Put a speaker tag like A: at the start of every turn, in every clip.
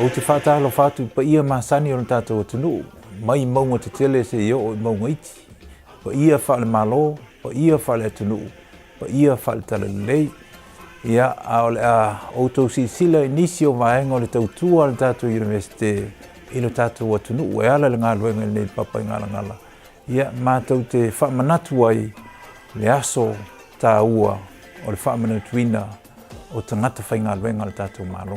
A: Ou te faatalofa atu i paia masani o le tatou atunuu, mai mauga tetele seia oo i mauga iti, paia faale-Malo, paia faale-atunuu, paia faale-Talalelei. Ia, a o le a outou silasila i nisi o vaega o le tautua a le tatou Iunivesite i lo tatou atunuu e ala i le galuega i lenei Papaigalagala, ia, matou te faamanatu ai le aso taua o le faamanatuina o tagata faigaluega a le tatou Malo.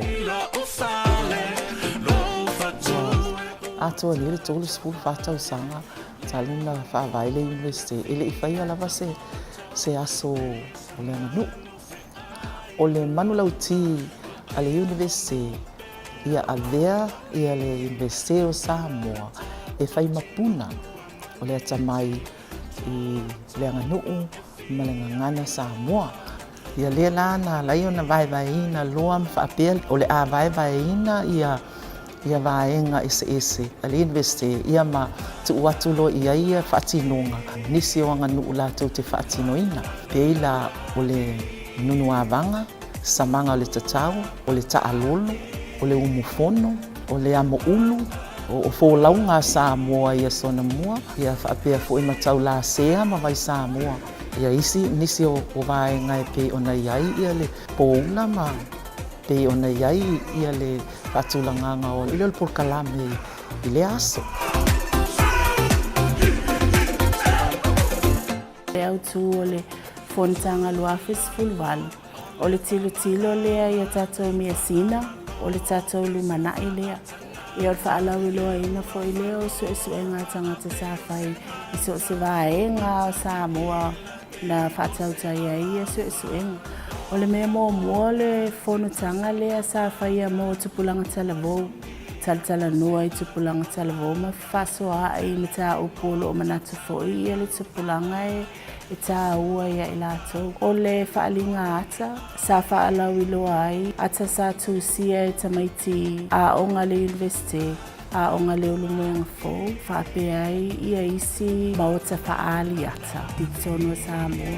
B: Atoa nei le 34 tausaga talu ona faavae le Iunivesite, e le i faia lava se, se aso o le aganuu. O le manulauti a le Iunivesite, ia avea ia le Iunivesite o Samoa e fai ma puna o le atamai i le aganuu ma le gagana Samoa. Ia lea la na ala ai ona vaevaeina loa ma faapea o le a vaevaeina ia ia vaega eseese a le Iunivesite ia ma tuu atu loa i ai ia faatinoga nisi o aganuu latou te faatinoina. Pei la o le nunuavaga, samaga o le tatau, o le taalolo, o le umufono, o le amo ulu, o folauga a Samoa i aso anamua, ia faapea foi ma taulasea ma vai Samoa. Ia isi, nisi o vaega e pei ona i ai ia le poula ma pei ona i ai ia le faatulagaga o le polokalame i lea aso.
C: Le autu o le Fonotaga 2018, o le tilotilo lea i a tatou measina, o le tatou lumanai lea. Ia o le faalauiloaina foi lea o suesuega a tagata sa fai i so o se vaega o Samoa na faatautai ai ia suesuega. O le mea muamua o le fonotaga lea sa faia mo tupulaga talavou, talatalanoa i tupulaga talavou ma fefaasoaai i mataupu o lo o manatu foi ia le tupulaga e e tāua ia i latou. O le faaaliga ata sa faalauiloa ai ata sa tusia e tamaiti aoga le Iunivesite, aoga le Ulumoega Fou, faapea ai ia isi maota faaali ata i totonu o Samoa.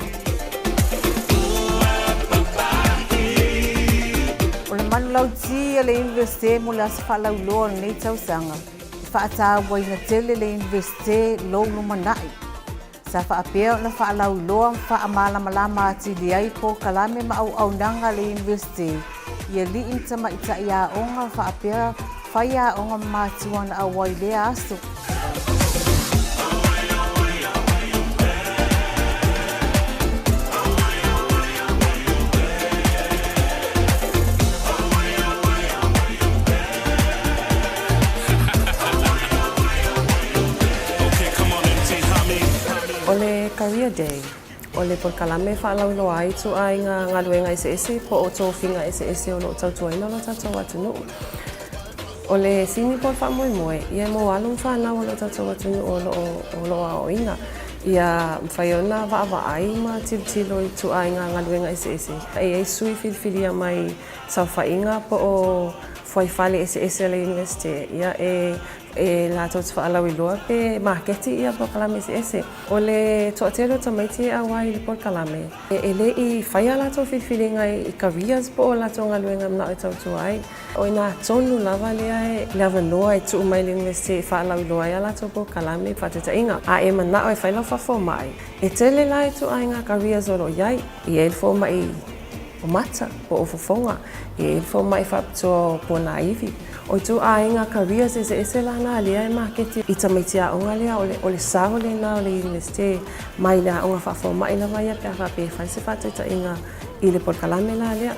D: O le manulauti a le Iunivesite mo le aso faalauiloa o lenei tausaga, e faatauaina tele le Iunivesite lou lumanai. Sa faapea ona faalauiloa ma faamalamalama atili ai polokalame ma auaunaga a le Iunivesite i alii ma tamaitai aoga faapea faiaoga ma matua na auai i lea aso.
E: O le Career Day, o le polokalame e faalauiloa ai ituaiga galuega eseese po o tofiga eseese o lo o tautuaina lo tatou atunuu. O le sini po o le faamoemoe, ia mo alo ma fanau o lo tatou atunuu o lo o lo o aoaoina, ia mafai ona vaavaai ma tilotilo i ituaiga galuega eseese. E i ai sui filifilia mai saofaiga po o fuaifale eseese a le Iunivesite, ia e e latou te faalauiloa pe maketi ia polokalame eseese. O le toatele o tamaiti e auai i le polokalame, e le i fai a latou filifiliga i careers po o latou galuega e manao e tautua ai. O i ina tonu lava lea e le avanoa e tuu mai i le Iunivesite e faalauiloa ai a latou polokalame faataitaiga. A e manao e fai lau faafomai, e tele la ituaiga careers o lo o i ai. E i ai le fomai o mata, po o fofoga, e i ai le fomai faapitoa o ponaivi. O ituaiga careers eseese la na lea e maketi i tamaiti aoga lea, o le sao lena o le Iunivesite mai le aoga faafomai lava ia pe a faapea e fai se faataitaiga i le polokalame la lea.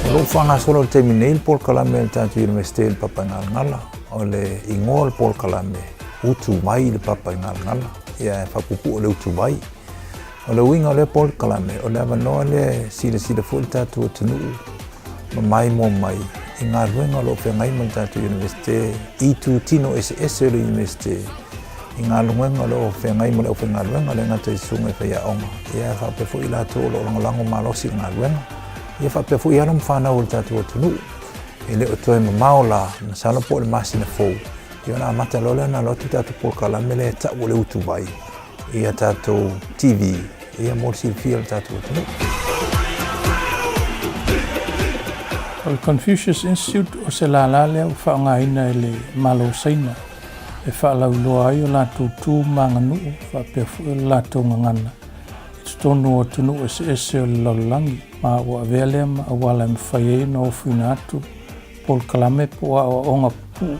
A: O lo o faagasolo i le taimi nei le polokalame a le tatou Iunivesite i le Papaigalagala. O le igoa o le polokalame, Utu Mai i le Papaigalagala. Ia e faapuupuu le Utu Mai. O le uiga o lea polokalame, o le avanoa lea e silasila foi le tatou atunuu ma maimoa mai i galuega o lo o feagai ma le tatou Iunivesite i itutino eseese o le Iunivesite, i galuega o lo o feagai ma le aufaigaluega, e le gata i susuga i faiaoga, ia faapea foi i latou o lo o lagolago malosi i le galuega, ia faapea foi i alo ma fanau o le tatou atunuu. E le o toe mamao la, masalo po o le masina fou, ia ona amata loa lea ona alu atu le tatou polokalame lea e tau o le Utuvai i a tatou TV, ia mo le silafia o le tatou atunuu.
F: O le Confucius Institute o se lālā lea ua faaaogaina e le Malo o Saina e faalauiloa ai o latou tu ma aganuu faapea foi o le latou gagana i totonu o atunuu eseese o le lalolagi, ma ua avea lea ma auala e mafai ai ona ofuina atu polokalame po o aoaoga pupuu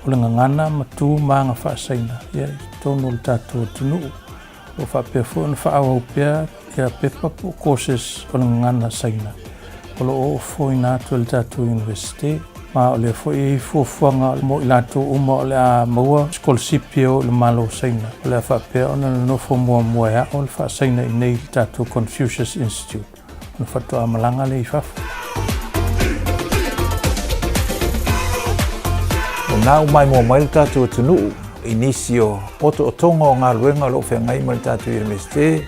F: o le gagana ma tu ma aga faa-Saina i totonu o le tatou atunuu. O lo o faapea foi ona faaauau pea ia pepa po o courses o le gagana Saina o lo o ofoina atu e le tatou Iunivesite. Ma o lea foi e i ai fuafuaga mo i latou uma o le a maua sikolasipi e o i le Malo o Saina, o le a faapea ona nonofo muamua e aʻo le faa-Saina i inei i le tatou Confucius Institute ona faatoa malaga lea i fafo.
A: O lena ua maimoa mai le tatou atunuu i nisi o otootoga o galuega o lo o feagai ma le tatou Iunivesite,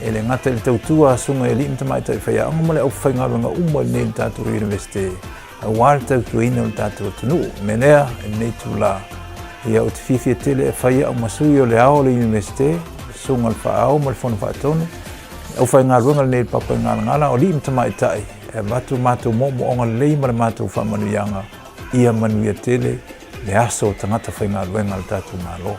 A: e le gata i le tautua a susuga i alii ma tamaitai faiaoga ma le aufaigaluega uma i lenei le tatou Iunivesite aua le tautuaina o le tatou atunuu. O le mea lea, i lenei itula, ia ou te fiafia tele e fai au ma sui o le ao o le Iunivesite, le susuga i le Faa-ao ma le Fono Faatonu, le aufaigaluega lenei i le Papaigalagala, o alii ma tamaitai, e avatu matou moomooga lelei ma le matou faamanuiaga, ia manuia tele le aso o tagata faigaluega a le tatou Malo.